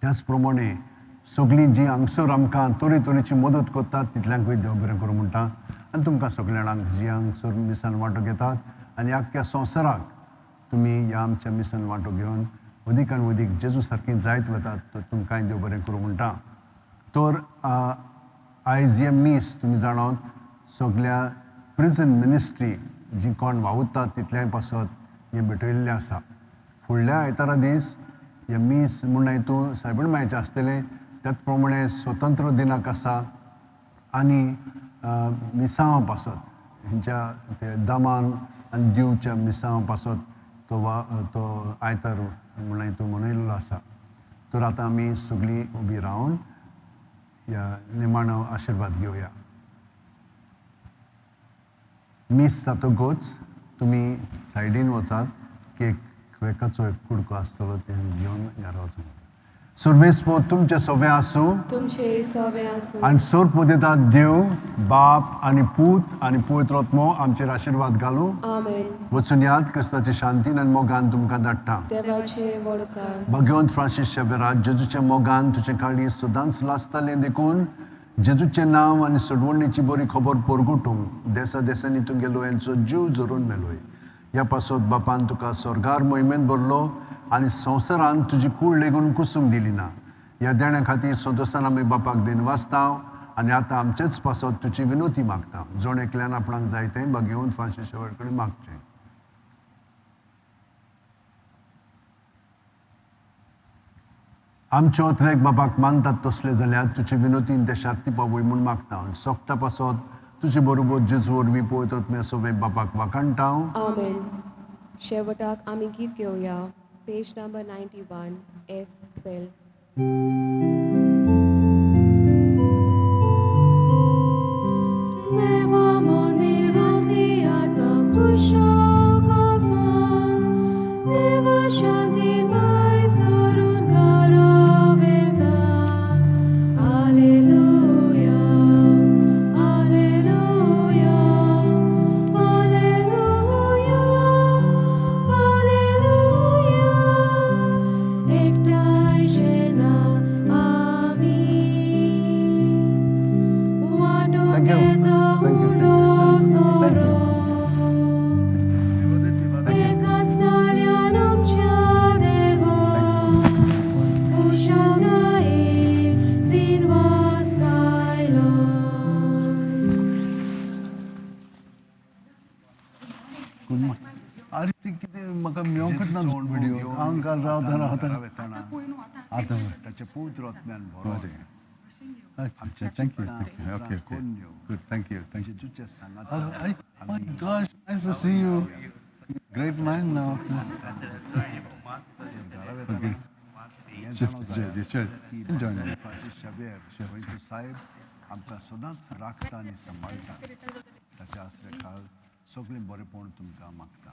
त्याच प्रमाणे सगळीं जीं हांगसर आमकां तरेतरेची मदत करतात, तितल्यांकूय देव बरें करूं म्हणटा. आनी तुमकां सगल्या जाणांक जी हांगसर मिसान वांटो घेतात आनी आख्ख्या संवसाराक तुमी ह्या आमच्या मिसान वांटो घेवन अदीक आनी अदीक जेजू सारकीं जायत वतात, तर तुमकांय देव बरें करूं म्हणटा. तर आयज हें मीस तुमी जाणात सगल्या प्रिजन मिनिस्ट्री जी कोण वावुरतात तितल्याय पासत हें भेटयल्लें आसा. फुडल्या आयतारा दीस हें मीस म्हूण हितून सायबीण मायचें आसतलें. त्याच प्रमाणे स्वतंत्र दिनाक आसा आनी मिसांवा पासत, हेंच्या ते दमान आनी दीवच्या मिसांवा पासत तो वा तो आयतार म्हणल्यार हितून मनयल्लो आसा. तर आतां आमी सगळीं उबी रावन ह्या निमाणो आशिर्वाद घेवया. मीस जातकूच तुमी सायडीन वचात, केक केकाचो एक कुडको आसतलो, तें घेवन घरा वचूंक. सर्वेस्पोर तुमचें सगळें आसूं. तुमचे सोबे आसूं. आनी सोर्प दितात देव बाप आनी पूत आनी पवित्र आत्मो आमचेर आशिर्वाद घालूं. आमेन. वचून यात. क्रिस्ताचे शांतीन आनी मोगान तुमकां धाडटा. देवाचे वडकार. भगवंत फ्रांसीस शेवेरा, जेजूच्या मोगान तुजें काळीज सदांच लासतालें, देखून जेजूचें नांव आनी सोडवणीची बरी खबर परगटूंक देसा देसांनी तुगेलो यांचो जीव झरोवन मेलोय. ह्या पासत बापान तुका स्वर्गार मोहिमेंत भरलो आनी संवसारान तुजी कूड लेगून कुसूंक दिली ना. ह्या देण्या खातीर संतोशान आमी बापाक दिनवासता आनी आतां आमचेच पासत तुजी विनवती मागता. जण एकल्यान आपणाक जाय तें भगवंत फ्रांसीस शेवर कडेन मागचें. आमचे ओत्रेक बापाक मानतात तसले जाल्यार तुजे विनोतीन ते शांती पावय म्हूण मागता. आनी सोगटा पासत तुजे बरोबर जेजू वरवीं पळयतात मे सगळे बापाक वाखाणटा. आमेन. शेवटाक आमी गीत घेवया, पेज नंबर 91, F 12. देवा मंदिरांतली आतां खुशाल आसा, देवा शांती माय सरून घरा वेता. आलेलुया, आलेलुया, आलेलुया, आलेलुया. एकठांय जेन्ना आमी वांटून Thank you. घेता Thank you. उंडो सोरो, एकाच ताळ्यान आमच्या देवा खुशालकायेन दिनवास गायलो. आरे, ती कितें म्हाका मेवंकच ना व्हिडिओ. हांव काल रावता रावता आतां ताच्या पवित्र आत्म्यान बरो. अच्छा, thank you, thank you. Okay. Good, thank you, thank you. जेजूच्या सांगात. Hello, hey, my gosh, nice to see you. Great man now. Okay. Sure, sure. Enjoy. Francis Xavier गोंयचो साहेब आमकां सदांच राखता आनी सांबाळटा. ताच्या आसरे खाल सगळें बरेंपण तुमकां मागता.